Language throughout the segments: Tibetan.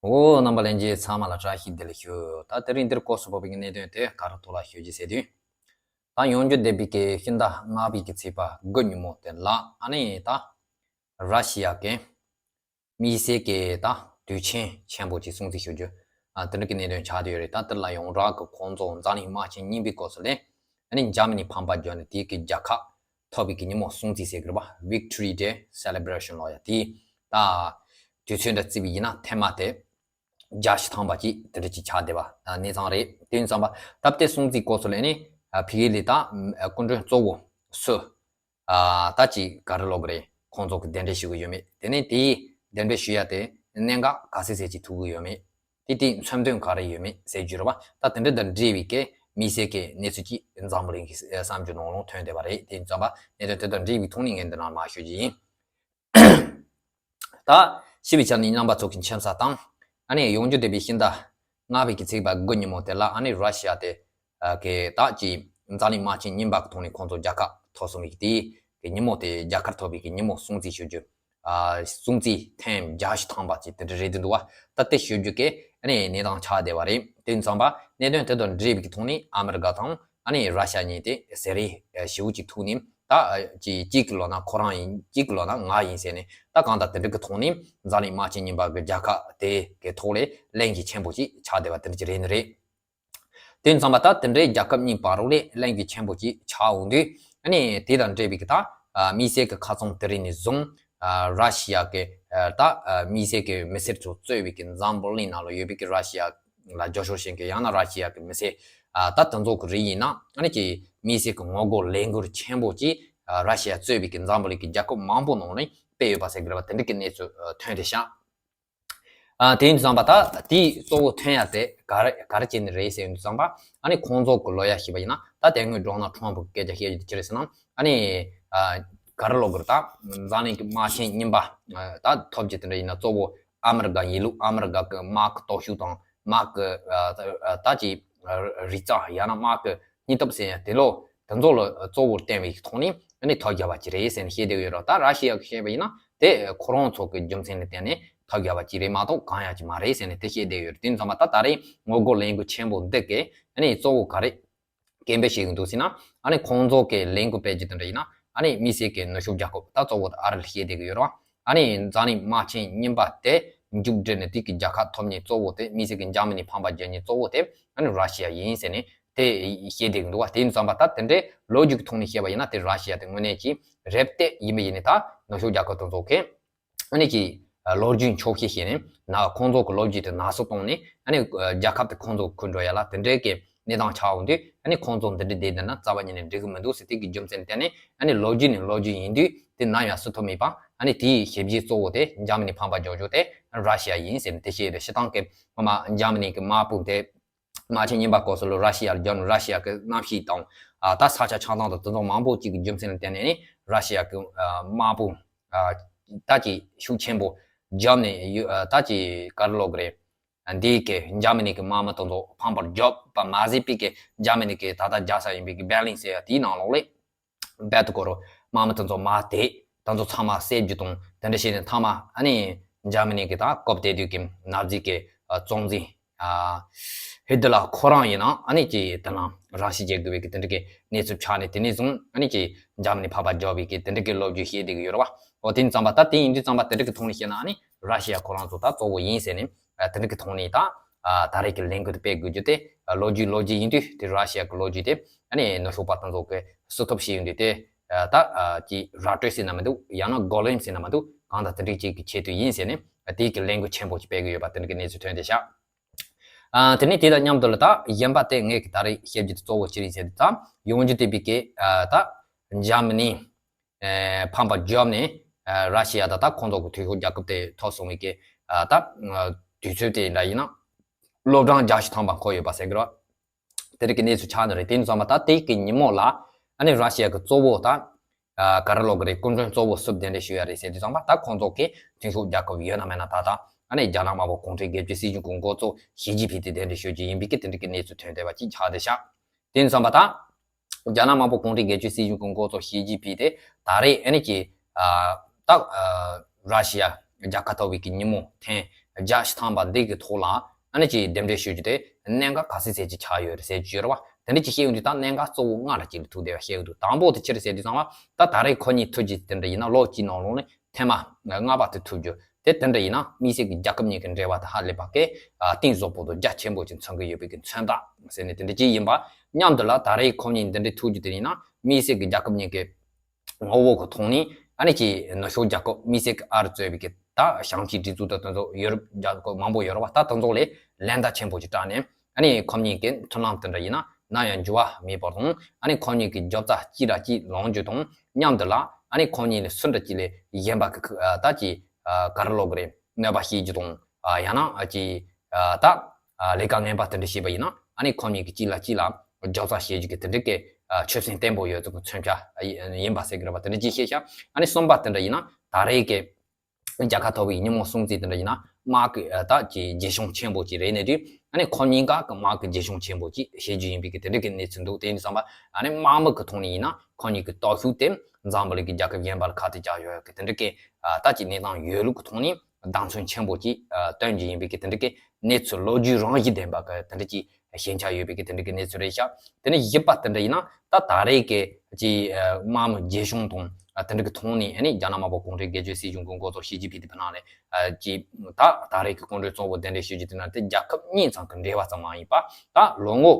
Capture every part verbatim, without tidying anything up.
འོ། རྣམ་པ་ལྷན་རྒྱས་ཚང་མ་ལ་བཀྲ་ཤིས་བདེ་ལེགས་ཞུ། ད་དེ་རིང་འདིར་སྐོར་སུ་བབས་པའི་གནད་དོན་དེ་ག་རེ་ཐོག་ལ་ཞུ་རྒྱུ་ཟེར་དུས། ད་ཡོང་རྒྱུ་བསྡད་པའི་གི་ཕྱི་ཟླ་ལྔ་པའི་གི་ཚེས་པ་དགུ་ཉིན་མོ་དེ་ལ་ཨ་ནི་ད་ར་ཤི་ཡ་གི་དམིགས་བསལ་གྱི་ད་དུས་ཆེན་ཆེན་པོ་ཅིག་སྲུང་བརྩི་ཞུ་རྒྱུ། ཨ། དེ་འདྲ་གི་གནད་དོན་ཆགས་བསྡད་ཡོད་རེད། ད་དེ་ལ་ཡོངས་གྲགས་ཀྱི་ཁོང་ཚོ་འཛམ་གླིང་དམག་ཆེན་གཉིས་པའི་སྐབས་སུ་ལས། ཨ་ནི་འཇར་མ་ནི་ཕམ་པ་བརྒྱབ་ནས་དེའི་གི་རྒྱལ་ཁ་ཐོབ་པའི་གི་ཉིན་མོ་སྲུང་བརྩི་ཟེར་གི་རེད་པ། Victory Day Celebration ལབ་ཡ་དེ། ད་དུས་ཚོད་འདྲ་བརྩིས་པ་ཡིན་ན་ཐེངས་མ་དེ་བརྒྱ་ཞིག་ཐམ་པ་ཅིག་དེ་འདྲ་ཅིག་ཆགས་བསྡད་པ་གནས་ཚང་རེད། དེ་ཡིན་ཙང་པ་ད་དེ་སྲུང་བརྩི་སྐབས་སུ་ལས་ནི་ཕ་གི་ལ་ད་སྐུ་མགྲོན་གཙོ་བོ་སུ། ཨ། ད་ཅིག་ག་རེ་ལབ་དགོས་རེད། ཁོང་ཚོ་གི་གདན་འདྲེན་ཞུ་གི་ཡོད་མེད། དེ་ནས་དེའི་གདན་འདྲེན་ཞུ་ཡ་དེ་གནད་འགག་ག་ཚོད་ཚོད་ཅིག་ཐུག་གི་ཡོད་མེད། དེ་དེའི་མཚོན་དོན་ག་རེ་ཡོད་མེད་ཟེར་རྒྱུ་རེད་པ། ད་དེ་འདྲ་དང་འབྲེལ་བའི་གི་དམིགས་བསལ་གྱི་གནས་ཚུལ་ཅིག་འཛམ་བུ་གླིང་གི་བསམ་རྒྱུ་ནང་ལོགས་ཐོན་བསྡད་པ་རེད། དེ་ཡིན་ཙང་པ་གནད་དོན་དེ་དང་འབྲེལ་བའི་ཐོག་ནས་ངས་འདི་ནང་མར་ཞུ་རྒྱུ་ཡིན། ད་ཞི་བའི་ཆ་ནས་རྣམ་པ་ཚོ་གི་མཁྱེན་གསལ་དང་། ཨ་ནི་ཡོང་རྒྱུ་བསྡད་པའི་ཕྱི་ཟླ་ལྔ་པའི་གི་ཚེས་པ་དགུ་ཉིན་མོ་དེ་ལ་ཨ་ནི་ར་ཤི་ཡ་དེ་གི་ད་ཅིག་འཛམ་གླིང་དམག་ཆེན་གཉིས་པ་གི་ཐོག་ནས་ཁོང་ཚོ་རྒྱལ་ཁ་ཐོབ་སོང་བའི་དེའི་གི་ཉིན་མོ་དེ། རྒྱལ་ཁ་ཐོབ་པའི་གི་ཉིན་མོ་སྲུང་བརྩི་ཞུ་རྒྱུ། ཨ། སྲུང་བརྩི་ཐེངས་བརྒྱ་ཞིག་ཐམ་པ་ཅིག་དེ་འདྲ་རེད་འདུག་པ། ད་དེ་ཞུ་རྒྱུ་གི་ཨ་ནི་གནས་སྟངས་ཆགས་བསྡད་པ་རེད། དེ་ཡིན་ཙང་པ་གནད་དོན་དེ་དང་འབྲེལ་བའི་གི་ཐོག་ནས་ཨ་མི་རི་ཀ་དང་ཨ་ནི་ར་ཤི་ཡ་གཉིས་དེ་ཟེར་རེ་ཞེ་པོ་ཅིག་ཐུག་ནས། ད་ཅིག་གཅིག་གི་ལོག་ན་ཁོ་རང་ཡིན། གཅིག་གི་ལོག་ན་ང་ཡིན་ཟེར་ནས། ད་གང་ལྟར་དེ་འདྲ་གི་ཐོག་ནས་འཛམ་གླིང་དམག་ཆེན་གཉིས་པ་གི་རྒྱལ་ཁ་དེ་གི་ཐོག་ལས་གླེང་གཞི་ཆེན་པོ་ཅིག་ཆགས་བསྡད་པ་དེ་འདྲ་ཅིག་རེད་ནི་རེད། དེ་ཡིན་ཙང་པ་ད་དེ་འདྲའི་རྒྱལ་ཁབ་གཉིས་བར་ལས་གླེང་གཞི་ཆེན་པོ་ཅིག་ཆགས་འོང་དུས། ཨ་ནི་དེ་དང་འབྲེལ་བའི་གི་ད་དམིགས་བསལ་གི་ཁ་རྩང་དེ་རིང་ནས་བཟུང་། ར་ཤི་ཡ་གི་ད་དམིགས་བསལ་གི་མི་སེར་ཚོ་གཙོས་པའི་གི་འཛམ་བུ་གླིང་ནང་ལ་ཡོད་པའི་གི་ར་ཤི་ཡ་ལ་རྒྱབ་སྐྱོར་བྱེད་མཁན། ཡང་ན་ར་ཤི་ཡ་གི་མི་སེར་ད་དེ་ཚོ་གི་རིགས་ཡིན་ན། ཨ་ནི་ཅིག་དམིགས་བསལ་གི་ངོ་རྒོལ་ལས་འགུལ་ཆེན་པོ་ཅིག་ར་ཤི་ཡ་གཙོས་པའི་གི་འཛམ་བུ་གླིང་གི་རྒྱལ་ཁབ་མང་པོ་ནང་ནས་སྤེལ་ཡོད་པ་ཟེར་གི་རེད་པ། དེ་འདྲ་གི་གནས་ཚུལ་ཐོན་བསྡད་ཤག། ཨ། དེ་ཡིན་དུས་ཙམ་པ་ད་དེའི་གཙོ་བོ་ཐོན་ཡ་དེ་ག་རེ་ག་རེ་བྱས་ནས་རེད་ཟེར་ཡོང་དུས་ཙམ་པ། ཨ་ནི་ཁོང་ཚོ་གི་ལོ་ཡ་ཞིག་པ་ཡིན་ན། ད་དེ་སྔོན་ཌོ་ནལ་ཊམ་པ་གི་སྐད་ཆ་བཤད་རྒྱུ་དེ་ཅི་རེད་ཟེར་ན། ཨ་ནི་ཨ་ག་རེ་ལབ་དགོས་རེད། ད་འཛམ་གླིང་གི་དམག་ཆེན་གཉིས་པ་ཨ་ད་ཐོབ་རྒྱུ་དེ་འདྲ་ཡིན་ན། གཙོ་བོ་ཨ་མི་རི་ཀ་ཡིན་ལུགས། ཨ་མི་རི་ཀ་གི་དམག་གི་སྟོབས་ཤུགས་དང་། དམག་གི་ཨ་ད་ཅིག་རིག་རྩལ། ཡང་ན་དམག་གི་སྙིང་སྟོབས་ཟེར་ཡ་དེ་ལོ། དེ་ཚོ་ལ་གཙོ་བོར་བསྟན་པའི་ཐོག་ནས་ཨ་ནི་ཐོབ་བཞག་པ་ཅིག་རེད་ཟེར་ནས་བཤད་བསྡད་ཡོད་རེད། ད་ར་ཤི་ཡ་གིས་བཤད་པ་ཡིན་ན། དེ་ཁོ་རང་ཚོ་གི་རྒྱུ་མཚན་ལ་བརྟེན་ནས་ཐོབ་བཞག་པ་ཅིག་རེད་མ་གཏོགས་གང་ཡང་ཅིག་མ་རེད་ཟེར་ནས་དེ་བཤད་བསྡད་ཡོད་རེད། དེ་ཡིན་ཙང་པ་ད་ད་རེས་ངོ་རྒོལ་ལས་འགུལ་ཆེན་པོ་འདི་གིས་ཨ་ནི་གཙོ་བོ་ག་རེ་སྐད་འབོད་བྱེད་ཀྱི་འདུག་ཟེར་ན། ཨ་ནི་ཁོང་ཚོ་གི་ལས་འགུལ་སྤེལ་རྒྱུ་དེ་འདྲ་ཡིན་ན། ཨ་ནི་དམིགས་བསལ་གྱི་ནུབ་ཕྱོགས་རྒྱལ་ཁབ། ད་གཙོ་བོ་ཨ་རི་ལ་བཤད་བསྡད་ཀྱི་ཡོད་རེད་པ། ཨ་ནི་འཛམ་གླིང་དམག་ཆེན་གཉིས་པ་དེ་མཇུག་སྒྲིལ་ནས་དེ་གི་རྒྱལ་ཁ་ཐོབ་མཁན་གཙོ་བོ་དེ། དམིགས་བསལ་གྱི་འཇར་མ་ནི་ཕམ་པ་རྒྱག་མཁན་གཙོ་བོ་དེ་ཨ་ནི་ར་ཤི་ཡ་ཡིན་ཟེར་ནས་དེ་བཤད་བསྡད་ཀྱི་འདུག་པ། དེ་ཡིན་ཙང་པ་ད་དེ་འདྲའི་ལོ་རྒྱུས་ཀྱི་ཐོག་ནས་བཤད་པ་ཡིན་ན། དེ་ར་ཤི་ཡ་དེ་དངོས་གནས་ཀྱི་རེད་བསྡད་ཡིན་པ་ཡིན་ནའི། ད་ནུབ་ཕྱོགས་རྒྱལ་ཁབ་དེ་ཚོ་གིས་ཨ་ནི་ཀྱི་ལོ་རྒྱུས་འཁྱོག་བཤད་བྱས་ནས་ན། ཁོང་ཚོ་གི་ལོ་རྒྱུས་དེ་ནག་སུ་བཏང་ནས། ཨ་ནི་རྒྱལ་ཁབ་དེ་ཁོང་ཚོ་གིས་འཁུར་འགྲོ་ཡ་ལ་དེ་འདྲའི་གི་གནས་སྟངས་ཆགས་འོང་དུས། ཨ་ནི་ཁོང་ཚོ་འདི་འདྲ་བསྡད་བསྡད་ན་རྩ་བ་ཉིད་ནས་འགྲིག་གི་མི་འདུག་ཟེར། དེ་གི་རྒྱུ་མཚན་བརྟེན་ནས། ཨ་ནི་ལོ་རྒྱུས་ནི་ལོ་རྒྱུས་ཡིན་དུས། དེ་ནམ་ཡང་བསུབ་ཐུབ་མེད་པ། ཨ་ནི་དེའི་ཞབས་ཕྱི་གཙོ་བོ་དེ་འཇར་མ་ནི་ཕམ་པ་རྒྱག་རྒྱུ་དེ་ར་ཤི་ཡ་ཡིན་ཟེར་ནས་དེ་བཤད་རེད། སྤྱིར་བཏང་གི་སྔོན་མ་འཇར་མ་ནི་གི་དམག་དཔུང་དེ་དམག་ཆེན་གཉིས་པ་སྐབས་སུ་ལ་ར་ཤི་ཡ་ལ་རྒྱབ་ནས། ར་ཤི་ཡ་གི་གནམ་གཤིས་དང་། ཨ་ད་ས་ཆ་ཆགས་སྟངས་དང་དེ་ཚོ་མང་པོ་ཅིག་གི་རྒྱུ་མཚན་ལ་བརྟེན་ནས་ནི་ར་ཤི་ཡ་གི་ཨ་དམག་དཔུང་ཨ་ད་ཅིག་ཤུགས་ཆེན་པོ་རྒྱབ་ནས་ཡོད། ཨ་ད་ཅིག་ག་རེ་ལབ་དགོས་རེད། འདི་གི་འཇར་མ་ནི་གི་དམག་མི་དེ་ཚོ་ཕམ་པར་རྒྱབ་པ་མ་ཟད་པའི་གི་འཇར་མ་ནི་གི་ད་ལྟ་རྒྱག་ས་ཡིན་པའི་གི་བྷེར་ལིན་ཟེར་ཡ་དེའི་ནང་ལོགས་ལ་རྦད་དེ་ཁོ་རང་དམག་མི་དེ་ཚོ་མར་དེད། དེ་ཚོ་ཚང་མ་བསད་རྒྱུ་དང་དེ་འདྲ་བྱས་ནས། མཐའ་མ་ཨ་ནི་འཇར་མ་ནི་གི་ད་སྐབས་དེ་དུས་ཀྱི་ནང་སྲིད་ཀྱི་ཨ་གཙོ་འཛིན་ཨ་ཧི་ཏི་ལར་ཁོ་རང་ཡིན་ན་ཨ་ནི་ཅིག་དེ་ནང་རང་ཤི་རྒྱག་དགོས་པའི་གི་དེ་འདྲ་གི་གནས་ཚུལ་ཆགས་ནས། དེ་ནས་བཟུང་ཨ་ནི་ཅིག་འཇར་མ་ནི་ཕམ་པར་རྒྱབ་པའི་གི་དེ་འདྲ་གི་ལོ་རྒྱུས་བཤད་བསྡད་ཀྱི་ཡོད་རེད་པ། འོ་དེ་ཡིན་ཙང་པ་ད་དེ་ཡིན་དུས་ཙང་པ་དེ་འདྲ་གི་ཐོག་ནས་བཤད་ན། ཨ་ནི་ར་ཤི་ཡ་ཁོ་རང་ཚོ་ད་གཙོ་བོ་ཡིན་ཟེར་ནས་ཨ་དེ་འདྲ་གི་ཐོག་ནས་ད་ཨ་ད་རེས་ཀྱི་ལས་འགུལ་དེ་སྤེལ་དགོས་རྒྱུ་དེ། ཨ་ལོ་རྒྱུས་ལོ་རྒྱུས་ཡིན་དུས་དེ་ར་ཤི་ཡ་གི་ལོ་རྒྱུས་དེ་ཨ་ནི་ནུབ་ཕྱོགས་པ་དེ་ཚོ་གིས་བསུབ་ཐབས་བྱས་ཡོང་དུས་དེ། ཨ་ད་ཨ་ཅིག་ར་སྤྲོད་ཟེར་ན་མི་འདུག་ཡང་ན་རྒོལ་ལན་ཟེར་ན་མི་འདུག་གང་ལྟར་དེ་འདྲ་ཅིག་གི་ཆེད་དུ་ཡིན་ཟེར་ནས། ཨ་དེའི་གི་ལས་འགུལ་ཆེན་པོ་ཅིག་སྤེལ་གི་ཡོད་པ་དེ་འདྲ་གི་གནས་ཚུལ་ཐོན་བསྡད་ཤག། ཨ་དེ་ནས་དེ་དང་མཉམ་དུ་ལ་ད་གཞན་པ་དེ་ངས་གི་ད་རེས་བཤད་རྒྱུ་དེ་གཙོ་བོ་ཅི་རེད་ཟེར་དུས་ཙང་། ཡོང་རྒྱུ་བསྡད་པའི་གི་ཨ་ད་འཇར་མ་ནི་ཨ་ཕམ་པར་རྒྱབ་ནས། ཨ་ར་ཤི་ཡ་དང་ད་ཁོང་ཚོ་གི་དོན་ཤོག་རྒྱལ་ཁབ་དེ་ཐོབ་སོང་བའི་གི་ཨ་ད་དུས་ཚོད་དེ་འདྲ་ཡིན་ན་ལོ་གྲངས་བརྒྱ་ཞིག་ཐམ་པ་འཁོར་ཡོད་པ་ཟེར་གི་རེད། དེ་རིགས་ཀྱི་གནས་ཚུལ་ཆགས་ནི་རེད། དེ་ཡིན་ཙང་མ་ད་དེ་གི་ཉིན་མོ་ལ་ཨ་ནི་ར་ཤི་ཡ་གི་གཙོ་བོ་ད་ཨ་ག་རེ་ལབ་དགོས་རེད། སྐུ་མགྲོན་གཙོ་བོ་སུ་གདན་འདྲེན་ཞུ་ཡ་རེད་ཟེར་དུས་ཙང་མ། ད་ཁོང་ཚོ་གི་དོན་ཤོག་རྒྱལ་ཁབ་ཡོད་ན་མེད་ན་ད་ད་ཨ་ནི་རྒྱ་ནག་དམར་པོ་གུང་ཁྲན་སྒེར་གཅོད་སྲིད་གཞུང་གི་འགོ་གཙོ་ཞི་ཅིན་ཕིང་དེ་གདན་འདྲེན་ཞུ་རྒྱུ་ཡིན་པའི་གི་དེ་འདྲ་གི་གནས་ཚུལ་ཐོན་བསྡད་པ་ཅིག་ཆགས་བསྡད་ཤག། དེ་ཡིན་ཙང་མ་ད་རྒྱ་ནག་དམར་པོ་གུང་ཁྲན་སྒེར་གཅོད་སྲིད་གཞུང་གི་འགོ་གཙོ་ཞི་ཅིན་ཕིང་དེ་ད་རེས་ཨ་ནི་ཀྱི་ཨ་ད་ཨ་ར་ཤི་ཡ་རྒྱལ་ཁ་ཐོབ་པའི་གི་ཉིན་མོ་ཐེངས་ བརྒྱ་ཞིག་ཐམ་པ་འདི་གི་ཐོག་ལ་ཨ་ནི་ཅིག་གདན་འདྲེན་ཞུ་རྒྱུ་དེ་གནད་འགག་ག་ཚོད་ཚད་ཅིག་ཆགས་ཡོད་རེད་ཟེར་རྒྱུ་ཡོད་རེད་བ། དེ་འདྲ་ཅིག་བཤད་ཡོང་དུས་ད་གནད་འགག་གཙོ་བོ་ལྔ་ར་ཅིག་ལ་ཐུག་བསྡད་པ་བཤད་ཡོང་དུས། དང་པོ་དེ་ཅི་རེད་ཟེར་དུས་ཙང་ལ། ད་ད་རེས་ཁོ་གཉིས་ཐུག་རྒྱུ་དེ་འདྲ་ཡིན་ན་ལོ་གཅིག་ནང་ལོགས་ནས་ཐེངས་མ་ལྔ་པ་དེ་ཐུག་རྒྱུ་དེ་དེ་འདྲ་ཡིན་ན། དམིགས་བསལ་གྱི་རྒྱལ་ཁབ་གཉིས་ཀྱི་འབྲེལ་བ་དེ་ཧ་ལས་པ་གི་གཏིང་ཟབ་པོ་དང་རྒྱ་ཆེན་པོ་ཅིག་མཚོན་གྱི་ཡོད་པའི་གི་མཚོན་རྟགས་ཟེར་ནས་དེ་འདྲ་ཅིག་ཡིན་པ་མཉམ་དུ་ལ། ད་རེས་ཁོ་གཉིས་འདི་འདྲ་ཐུག་རྒྱུ་དེ་ཡིན་ན་དམིགས་བསལ་གྱི་རྒྱལ་ཁབ་གཉིས་ཀྱི་ངོ་བོ་གི་ཐོག་ནས་ཨ་ནི་ཅིག་ནུབ་ཕྱོགས་རྒྱལ་ཁབ་དམིགས་བསལ་གྱི་ཨ་རི་གཙོས་པའི་གི་ད་བྱང་ཕྱོགས་སྒྲིག་འཛུགས་དང་དེ་ཚོ་ཡོ་རོབ་རྒྱལ་ཁབ་མང་པོ་ཡོད་རེད་བ། ད་དེ་ཚོ་ལས་ལན་བརྡ་ཆེན་པོ་ཅིག་སྤྲད་ནས་ཨ་ནི་ཁོ་གཉིས་ཀྱི་མཐུན་ལམ་དེ་འདྲ་ཡིན་ན་ནམ་ཡང་འགྱུར་བ་མེད་པ་དང་། ཨ་ནི་ཁོ་གཉིས་ཀྱི་རྒྱབ་རྩ་གཅིག་ར་གཅིག་ལོངས་རྒྱུ་དང་མཉམ་དུ་ལ། ཨ་ནི་ཁོ་གཉིས་ལས་སུ་འདྲ་གཅིག་ལས་གཞན་པ་གི་ད་ཅིག་ག་རེ་ལབ་དགོས་རེད། གནོད་པ་བྱེད་རྒྱུ་དང་། ཡང་ན་ཅིག་ད་ལས་ཀ་ངན་པ་དེ་འདྲ་བྱས་པ་ཡིན་ན་ཨ་ནི་ཁོ་གཉིས་ཀྱི་གཅིག་ལ་གཅིག་ལ་རྒྱབ་རྩ་བྱེད་རྒྱུ་གི་དེ་འདྲ་གི་ཆོད་སེམས་བརྟན་པོ་ཡོད་ཚུལ་གྱི་མཚོན་ཆ་ཡིན་པ་ཟེར་གི་རེད་བ། དེ་འདྲ་ཅིག་བཤད་ཤག་ཨ་ནི་གསུམ་པ་དེ་འདྲ་ཡིན་ན་ད་རེས་ཀྱི་རྒྱལ་ཁ་ཐོབ་པའི་ཉིན་མོ་སྲུང་བརྩི་དེ་འདྲ་ཡིན་ན་དམག་གི་ད་ཀྱི་རྒྱལ་སྲུང་ཆེན་པོ་ཅིག་རེད་ནས་དུས། ཨ་ནི་ཁོ་གཉིས་ཀ་གི་དམག་གི་རྒྱལ་སྲུང་ཆེན་པོ་ཅིག་བྱེད་རྒྱུ་ཡིན་པའི་གི་དེ་འདྲ་གི་གནས་ཚུལ་འདུག་དེ་ཡིན་དུས་ཙམ་པ་ཨ་ནི་དམག་མི་གི་ཐོག་ནས་ཡིན་ན་ཁོ་གཉིས་ཀྱི་སྟོབས་ཤུགས་དེ་འཛམ་བུ་གླིང་གི་རྒྱལ་ཁབ་གཞན་པ་ལ་ཁ་གཏད་བཅག་ཡོད་གི་དེ་འདྲ་གི་ད་ཀྱི་གནས་སྟངས་ཡོད་ལུགས་ཀྱི་ཐོག་ནས་བདག་མཚོན་ཆེན་པོ་ཅིག་སྟོན་རྒྱུ་ཡིན་པའི་གི་དེ་འདྲ་གི་གནས་ཚུལ། ལོ་རྒྱུས་རང་བཞིན་ལྡན་པ་གི་དེ་འདྲ་ཅིག་ཞན་ཆ་ཡོད་པའི་གི་དེ་འདྲ་གི་གནས་ཚུལ་རེད་ཤག་དེ་ནས་བཞི་པ་དེ་འདྲ་ཡིན་ན་ད་ད་རེས་ཀྱི་ཅིག་དམག་མི་རྒྱལ་སྲུང་དང་དེ་འདྲ་གི་ཐོག་ནས་ཨ་ནི་རྒྱ་ནག་དམར་པོ་གུང་ཁྲན་སྒེར་གཅོད་སྲིད་གཞུང་གི་འགོ་གཙོ་ཞི་ཅིན་ཕིང་དེ་ཕི་ནང་ལས་ཅིག་ད་ད་རེས་ཀྱི་སྐུ་མགྲོན་གཙོ་བོ་གདན་འདྲེན་ཞུ་རྒྱུ་དེ་ན་དེ་རྒྱལ་ཁབ་གཉིས་ཚང་གི་འབྲེལ་བ་ཙམ་མ་ཡིན་པ་ད་ལོ་ངོ་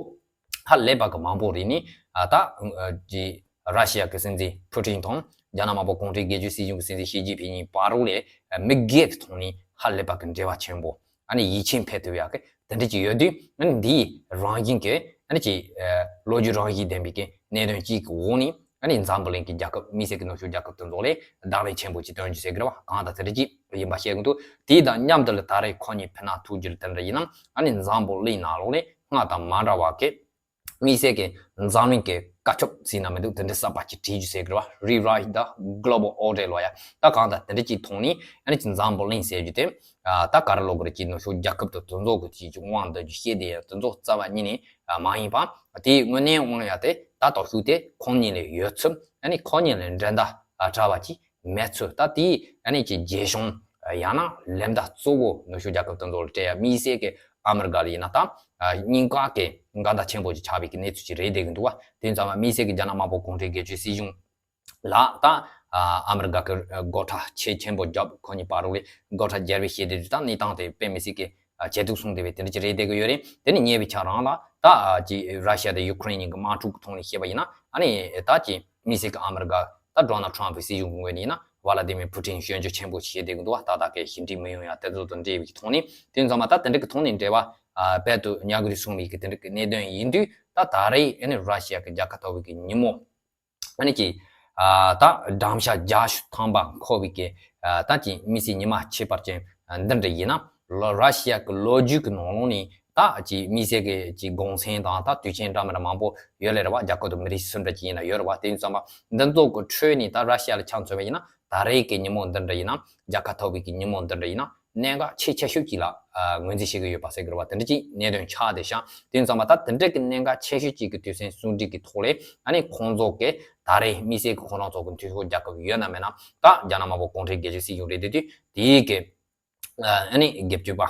ཧ་ལས་པ་གི་མང་པོ་རིང་ནས་ད་ཅིག་ར་ཤི་ཡ་གི་སྲིད་འཛིན་ཕུ་ཊིན་དང་རྒྱ་ནག་དམར་པོ་གུང་ཁྲན་སྒེར་གཅོད་སྲིད་གཞུང་གི་སྲིད་འཛིན་ཞི་ཅིན་ཕིང་གཉིས་བར་ལ་མི་སྒེར་གྱི་ཐོག་ནས་ཧ་ལས་པ་གི་འབྲེལ་བ་ཆེན་པོ། ཨ་ནི་ཡིད་ཆེས་འཕེར་ཐུབ་ཡག་གི་དེ་འདྲ་ཅིག་ཡོད་དུས། ཨ་ནི་འདིའི་རང་བཞིན་གྱི་ཨ་ནི་ཅིག་ལོ་རྒྱུས་རང་བཞིན་ལྡན་པའི་གི་གནད་དོན་གཅིག་གི་འོག་ནས་ཨ་ནི་འཛམ་བུ་གླིང་གི་རྒྱལ་ཁབ་དམིགས་བསལ་གྱི་ནུབ་ཕྱོགས་རྒྱལ་ཁབ་དེ་ཚོ་ལས་བརྡ་ལན་ཆེན་པོ་ཅིག་སྟོན་རྒྱུ་ཟེར་གི་རེད་བ། གང་ལྟར་དེ་འདྲ་ཅིག་ཡིན་པ་བཤད་གི་འདུག་དེའི་དང་མཉམ་དུ་ལ་ད་རེས་ཁོ་གཉིས་ཕི་ནང་ཐུག་རྒྱུ་དེ་འདྲ་ཡིན་ན་ཨ་ནི་འཛམ་བུ་གླིང་ནང་ལོགས་ནས་སྔར་དང་མ་འདྲ་བ་གི་དམིགས་བསལ་གྱི་འཛམ་གླིང་གི་བཀའ་ཁྱབ་ཟེར་ན་མི་འདུག་དེ་འདྲ་གསར་པ་ཅིག་བྲིས་རྒྱུ་ཟེར་གི་རེད་བ། Rewrite the Global Order ལབ་ཡ། ད་གང་ལྟར་དེ་འདྲ་ཅིག་ཐོག་ནས་ཨ་ནི་ཅིག་འཛམ་བུ་གླིང་ཟེར་རྒྱུ་དེ་ད་ག་རེ་ལབ་དགོས་རེད། ཅིག་ནུབ་ཕྱོགས་རྒྱལ་ཁབ་དང་དེ་ཚོ་གི་ཅིག་ཅིག་དབང་བསྡུ་རྒྱུ་བཤད་དེ་ཡ་དེ་ཚོ་རྩ་བ་ཉིད་ནས་མ་ཡིན་པ། དེའི་དངོས་གནས་དབང་ཡ་དེ་ད་སྟོབས་ཤུགས་དེ་ཁོང་གཉིས་ལ་ཡོད་ཚུལ། ཨ་ནི་ཁོང་གཉིས་ལ་འགྲན་ཟླ་བྲལ་བ་ཅིག་མེད་ཚུལ། ད་དེའི་ཨ་ནི་ཅིག་རྒྱལ་གཞུང་ཡང་ན་ལམ་བརྡ་གཙོ་བོ་ནུབ་ཕྱོགས་རྒྱལ་ཁབ་དེ་ཚོ་ལ་སྤྲད་ཡ། དམིགས་བསལ་གྱི་ཨ་མི་རི་ཀ་ལ་ཡིན་ན་ད་ཨ་སྙིང་ག་གི་འགལ་ཟླ་ཆེན་པོ་ཅིག་ཆགས་པའི་གི་གནས་ཚུལ་ཅིག་རེད་བསྡད་གི་འདུག་བ། དེ་ཙམ་པ་དམིགས་བསལ་གྱི་རྒྱ་ནག་དམར་པོ་གུང་ཁྲན་སྒེར་གཅོད་སྲིད་གཞུང་ལ་ད་ཨ་མི་རི་ཀ་གི་སྒོ་ཁྲལ་ཆེས་ཆེན་པོ་བརྒྱབ། ཁོ་གཉིས་བར་ལ་སྒོ་ཁྲལ་སྦྱར་བའི་ཤེས་བདེ་དུ་ད་གནས་སྟངས་དེ་དཔེ་མི་སྲིད་ཀྱི་ཇེ་སྡུག་སོང་བསྡད་པའི་དེ་འདྲ་ཅིག་རེད་བསྡད་གི་ཡོད་རེད། དེ་ནི་ཉེ་བའི་ཆ་རང་ལ་ད་ཨ་ཅིག་ར་ཤི་ཡ་དང་ཡུ་ཀེ་རེན་གཉིས་ཀྱི་དམག་འཁྲུག་གི་ཐོག་ནས་བཤད་པ་ཡིན་ན་ཨ་ནི་ད་ཅིག་དམིགས་བསལ་གྱི་ཨ་མི་རི་ཀ་ད་ཌོ་ནལ་ཊམ་པི་སྲིད་གཞུང་གི་ངོས་ནས་ཡིན་ན་ཝ་ལ་ཏི་མིར་ཕུ་ཊིན་སྐྱོན་བརྗོད་ཆེན་པོ་བྱེད་བསྡད་གི་འདུག་བ། ཏག་ཏག་གི་ཞི་འགྲིག་མི་ཡོང་ཡ་དེ་ཚོ་དང་འབྲེལ་བའི་ཐོག་ནས་དེ་ཙམ་པ་ད་དེ་འདྲ་གི་ཐོག་ནས་འབྲེལ་བ་ཨ་རྦད་དེ་ཉམས་རྒུད་སོང་བའི་གི་དེ་འདྲ་གི་གནད་དོན་ཡིན་དུས། ད་ད་རེས་ཨ་ནི་ར་ཤི་ཡ་གི་རྒྱལ་ཁ་ཐོབ་པའི་གི་ཉིན་མོ་ཨ་ནི་ཅིག་ཨ་ད་འགྲམ་ཞག་བརྒྱ་ཞིག་ཐམ་པ་འཁོར་བའི་གི་ཨ་ད་ཅིག་དམིགས་བསལ་ཉི་མ་ཁྱད་པར་ཅན་འདི་འདྲ་ཡིན་ན་ལོ་ར་ཤི་ཡ་གི་ལོ་རྒྱུས་གི་ནང་ལོགས་ནས་ད་ཅིག་དམིགས་བསལ་གྱི་ཅིག་དགོངས་མཚན་དང་ད་དུས་ཆེན་འདྲ་མི་འདྲ་མང་པོ་ཡོད་ལེ་རེད་བ། རྒྱལ་ཁབ་དང་མི་རིགས་སུ་འདྲ་ཅིག་ཡིན་ན་ཡོད་རེད་བ། དེ་ཡིན་ཙམ་པ་འདི་ཚོ་གི་ཁྲོད་ནས་ད་ར་ཤི་ཡ་ལ་ཆ་མཚོན་པ་ཡིན་ན་ད་རེས་ཀྱི་ཉིན་མོ་འདི་འདྲ་ཡིན་ན་རྒྱལ་ཁ་ཐོབ་པའི་གི་ཉིན་མོ་འདི་འདྲ་ཡིན་ན་གནད་འགག་ཆེས་ཆེ་ཤོས་ཅིག་ལ་ཨ་ངོས་འཛིན་བྱེད་ཀྱི་ཡོད་པ་ཟེར་གི་རེད་བ། དེ་འདྲ་ཅིག་གནད་དོན་ཆགས་བསྡད་ཤག་དེ་ཡིན་ཙམ་པ་ད་དེ་འདྲ་གི་གནད་འགག་ཆེ་ཤོས་ཅིག་གི་དུས་ཆེན་སྲུང་སྒྲིག་གི་ཐོག་ལས་ཨ་ནི་ཁོང་ཚོ་གི་ད་རེས་དམིགས་བསལ་གྱི་ཁོ་རང་ཚོ་གི་འཐུས་ཤོར་རྒྱལ་ཁབ་ཡོད་ན་མེད་ན་ད་རྒྱ་ནག་དམར་པོ་གུང་ཁྲན་སྒེར་གཅོད་སྲིད་གཞུང་རེད་དེ་དུས་དེའི་གི་ཨ་ནི་དགེ་བཅུ་པ་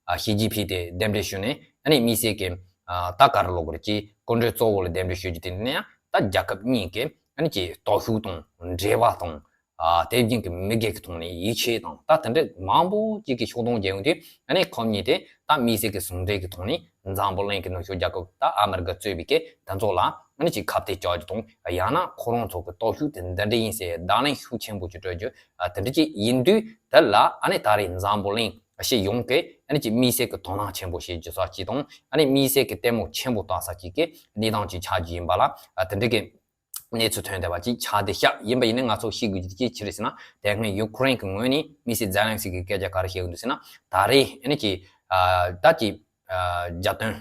ཨ་ཞི་ཅིན་ཕིང་དེ་གདན་འདྲེན་ཞུས་ནས་ཨ་ནི་དམིགས་བསལ་གྱི་ཨ་ད་ག་རེ་ལབ་དགོས་རེད། ཅིག་སྐུ་མགྲོན་གཙོ་བོ་ལ་གདན་འདྲེན་ཞུ་རྒྱུ་དེ་ནི་ཡང་ད་རྒྱལ་ཁབ་གཉིས་ཀྱི་ཨ་ནི་ཅིག་སྟོབས་ཤུགས་དང་འབྲེལ་བ་དང་ཨ་དེ་བཞིན་གྱི་མི་སྒེར་གྱི་ཐོག་ནས་ཡིད་ཆེས་དང་ད་དེ་འདྲ་མང་པོ་ཅིག་གི་ཕྱོགས་སྡོམ་བརྒྱབ་ཡོང་དུས་ཨ་ནི་ཁོང་གཉིས་དེ་ད་དམིགས་བསལ་གྱི་ཟུང་འབྲེལ་གྱི་ཐོག་ནས་འཛམ་བུ་གླིང་གི་ནུབ་ཕྱོགས་རྒྱལ་ཁབ་ད་ཨ་མི་རི་ཀ་གཙོས་པའི་གི་དེ་ཚོ་ལ་ཨ་ནི་ཅིག་ཁ་གཏད་གཅོག་རྒྱུ་དང་ཡང་ན་ཁོ་རང་ཚོ་གི་སྟོབས་ཤུགས་དེ་འདི་འདྲ་ཡིན་ཟེར་བརྡ་ལན་ཤུགས་ཆེན་པོ་ཅིག་སྤྲོད་རྒྱུ་ཨ་དེ་འདྲ་ཅིག་ཡིན་དུས། དེ་ལ་ཨ་ནི་ད་རེས་འཛམ་བུ་གླིང་སྤྱི་ཡོངས་ཀྱི་ཨ་ནི་ཅིག་དམིགས་བསལ་གྱི་དོ་སྣང་ཆེན་པོ་བྱེད་རྒྱུ་ས་ཅིག་དང་ཨ་ནི་དམིགས་བསལ་གྱི་ལྟད་མོ་ཆེན་པོ་ལྟ་ས་ཅིག་གི་གནས་སྟངས་ཅིག་ཆགས་རྒྱུ་ཡིན་པ་ལ་ཨ་དེ་འདྲ་གི་གནས་ཚུལ་ཐོན་བསྡད་པ་ཅིག་ཆགས་བསྡད་ཤག་ཡིན་པ་ཡིན་ན་ང་ཚོ་ཤེས་དགོས་རྒྱུ་དེ་ཅི་རེད་ཟེར་ན། དེ་སྔོན་ཡུ་ཀེ་རེན་གྱི་ངོས་ནས་དམིགས་བསལ་ཛེ་ལན་སི་ཀི་གིས་སྐད་ཆ་ག་རེ་བཤད་ཀྱི་འདུག་ཟེར་ན། ད་རེས་ཨ་ནི་ཅིག་ཨ་ད་ཅིག་ཨ་རྒྱལ་སྟོན་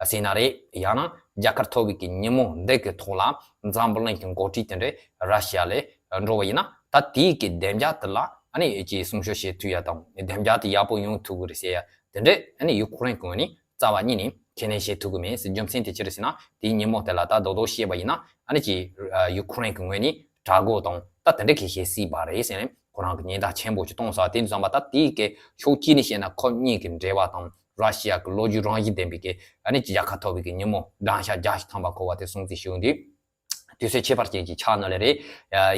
ཟེར་ན་རེད། ཡང་ན་རྒྱལ་ཁ་ཐོབ་པའི་གི་ཉིན་མོ་འདི་གི་ཐོག་ལ་འཛམ་བུ་གླིང་གི་འགོ་ཁྲིད་དེ་འདྲས་ར་ཤི་ཡ་ལ་འགྲོ་བ་ཡིན་ན་ད་དེའི་གི་བདེ་འཇགས་དེ་ལ་ཨ་ནི་ཅིག་སྲུང་སྐྱོབ་བྱེད་ཐུབ་ཡ་དང་བདེ་འཇགས་དེ་ཡག་པོ་ཡོང་ཐུབ་གི་རེད་ཟེར་ཡ་དེ་འདྲས་ཨ་ནི་ཡུ་ཀེ་རེན་གི་ངོས་ནས་རྩ་བ་ཉིད་ནས་ཁས་ལེན་བྱེད་ཐུབ་གི་མེད་ཟེར། རྒྱུ་མཚན་དེ་ཅི་རེད་ཟེར་ན། དེའི་ཉིན་མོ་དེ་ལ་ད་རྡོག་རྡོག་བཤད་པ་ཡིན་ན་ཨ་ནི་ཅིག་ཡུ་ཀེ་རེན་གི་ངོས་ནས་དྲག་རྒོལ་དང་ད་དེ་འདྲས་གི་བྱེད་སྲིད་པ་རེད་ཟེར་ནས། ཁོ་རང་གི་ཉེན་བརྡ་ཆེན་པོ་ཅིག་གཏོང་ས་དེ་ཙམ་པ་ད་དེའི་གི་ཕྱོགས་གཅིག་ནས་བཤད་ན་ཁོ་གཉིས་ཀྱི་འབྲེལ་བ་དང་ར་ཤི་ཡ་གི་ལོ་རྒྱུས་རང་བཞིན་ལྡན་པའི་གི་ཨ་ནི་རྒྱལ་ཁ་ཐོབ་པའི་གི་ཉིན་མོ་བགྲང་བྱ་བརྒྱ་ཞིག་ཐམ་པ་འཁོར་བ་དེ་སྲུང་བརྩི་ཞུ་འདུག་དུས་ཚོད་ཁྱད་པར་ཅན་ཅིག་ཆགས་ནི་ལས་རེད།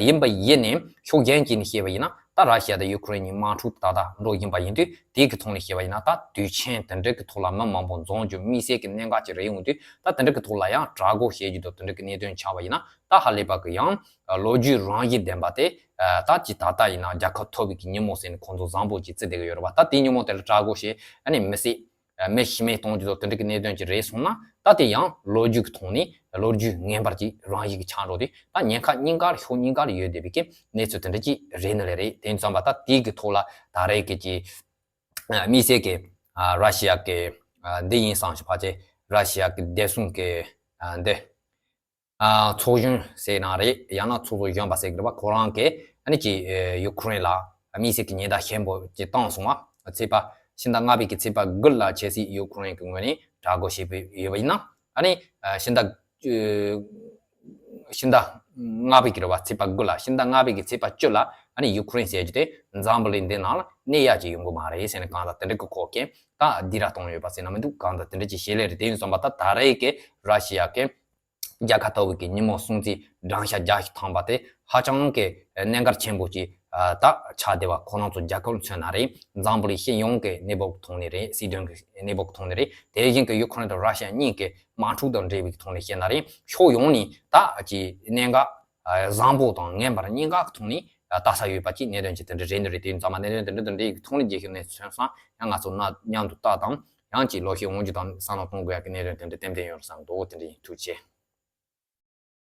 ཡིན་པ་ཡིན་ནའི་ཕྱོགས་གཞན་གཅིག་ནས་བཤད་པ་ཡིན་ན་ད་ར་ཤི་ཡ་དང་ཡུ་ཀེ་རེན་གཉིས་དམག་འཁྲུག་ད་ལྟ་འགྲོ་བཞིན་པ་ཡིན་དུས་དེའི་གི་ཐོག་ནས་བཤད་པ་ཡིན་ན་ད་དུས་ཆེན་དེ་འདྲ་གི་ཐོག་ལ་མི་མང་པོ་འཛོམས་རྒྱུ་དམིགས་བསལ་གྱི་གནད་འགག་ཅིག་རེད་ཡོང་དུས་ད་དེ་འདྲ་གི་ཐོག་ལ་ཡང་དྲག་རྒོལ་བྱེད་རྒྱུ་དང་དེ་འདྲ་གི་གནད་དོན་ཆགས་པ་ཡིན་ན་ད་ཧ་ལས་པ་གི་ཡང་ལོ་རྒྱུས་རང་བཞིན་ལྡན་པ་དེ་ད་ཅི་ད་ལྟ་ཡིན་ན་རྒྱལ་ཁ་ཐོབ་པའི་གི་ཉིན་མོ་ཟེར་ནས་ཁོང་ཚོ་བཟང་པོ་ཅིག་བརྩི་བསྡད་ཀྱི་ཡོད་རེད་བ། ད་དེ་ཉིན་མོ་དེ་ལ་དྲག་རྒོལ་བྱེད་ཨ་ནི་མི་སྲིད། མི་ཤི་རྨས་གཏོང་རྒྱུ་དང་དེ་འདྲ་གི་གནད་དོན་ཅིག་རེད་སོང་ན་ད་དེ་ཡང་ལོ་རྒྱུས་ཀྱི་ཐོག་ནས་ལོ་རྒྱུས་ངན་པར་ཅིག་རང་བཞིན་གྱི་ཆགས་འགྲོ་དུས་ད་ཉེན་ཁ་གཉིས་ཀར་ཕྱོགས་གཉིས་ཀར་ཡོད་བསྡད་པའི་གི་གནས་ཚུལ་དེ་འདྲ་ཅིག་རེད་ནི་ལས་རེད། དེ་ཙམ་པ་ད་དེའི་གི་ཐོག་ལ་ད་རེས་ཀྱི་ཅིག་དམིགས་བསལ་གྱི་ར་ཤི་ཡ་གི་འདི་ཡིན་བསམ་ཞིག་ཕལ་ཆེར་ར་ཤི་ཡ་གི་བདེ་སྲུང་གི་འདི། ཚོགས་གཞོན་ཟེར་ན་རེད། ཡང་ན་ཚོགས་གཙོ་གཞོན་པ་ཟེར་གི་རེད་པ། ཁོ་རང་གིས་ཨ་ནི་ཅིག་ཡུ་ཀེ་རེན་ལ་དམིགས་བསལ་གྱི་ཉེན་བརྡ་ཆེན་པོ་ཅིག་བཏང་སོང་བ། ཚེས་པ་ཕྱི་ཟླ་ལྔ་པའི་གི་ཚེས་པ་དགུ་ལ་ཆབ་སྲིད་ཡུ་ཀེ་རེན་གྱི་ངོས་ནས་དྲག་རྒོལ་བྱས་པ་ཡོད་པ་ཡིན་ན་ཨ་ནི་ཕྱི་ཟླ་ཕྱི་ཟླ་ལྔ་པའི་གི་རེད་པ། ཚེས་པ་དགུ་ལ་ཕྱི་ཟླ་ལྔ་པའི་གི་ཚེས་པ་བཅུ་ལ་ཨ་ནི་ཡུ་ཀེ་རེན་ཟེར་རྒྱུ་དེ་འཛམ་བུ་གླིང་འདི་ནང་ལ་གནས་ཡག་ཅིག་ཡོང་གི་མ་རེད་ཟེར་ནས་གང་ལྟར་དེ་འདྲ་གི་ཁོག་གིས་ད་སྡིགས་ར་གཏོང་ཡོད་པ་ཟེར་ན་མི་འདུག་གང་ལྟར་དེ་འདྲ་ཅིག་བྱེད་ལས་རེད། དེ་ཡིན་ཙམ་པ་ད་ད་རེས་ཀྱི་ར་ཤི་ཡ་གི་རྒྱལ་ཁ་ཐོབ་པའི་གི་ཉིན་མོ་སྲུང་བརྩི་བགྲང་བྱ་བརྒྱ་ཞིག་ཐམ་པ་དེ་ཧ་ཅང་གི་གནད་འགག་ཆེན་པོ་ཅིག་ད་ཆགས་བསྡད་པ་ཁོ་རང་ཚོ་རྒྱལ་ཁབ་མཚོན་ན་རེད། འཛམ་བུ་གླིང་སྤྱི་ཡོངས་ཀྱི་གནས་བབ་ཐོག་ནས་རེད། སྲིད་དོན་གྱི་གནས་བབ་ཐོག་ནས་རེད། དེ་བཞིན་གྱི་ཡུ་ཁུ་རེན་དང་ར་ཤི་ཡ་གཉིས་ཀྱི་དམག་འཁྲུག་དང་འབྲེལ་བའི་ཐོག་ནས་བཤད་ན་རེད། ཕྱོགས་ཡོངས་ནས་ད་ཅིག་གནད་འགག་བཟང་པོ་དང་ངན་པར་གཉིས་ཀ་ཐོག་ནས་ལྟ་ས་ཡོད་པ་ཅིག་གནད་དོན་ཅིག་དེ་འདྲ་རེད་འདུག་རེད། དེ་ཡིན་ཙང་མ་གནད་དོན་དེ་འདྲ་དེ་འདྲའི་ཐོག་ནས་རྒྱལ་ཁབ་ནས་མཚོན་སོང་ཡང་ང་ཚོ་ན་མཉམ་དུ་ལྟ་དང་ཡང་ཅིག་ལོ་ཤས་འོང་རྒྱུ་དང་བསམ་བློ་གཏོང་དགོས་ཡག་གི་གནད་དོན་དེ་འདྲ་ཏན་ཏན་ཡོད་རེད་བསམ་འདུག་དེ་འདྲ་ཡིན། ཐུགས་རྗེ་ཆེ།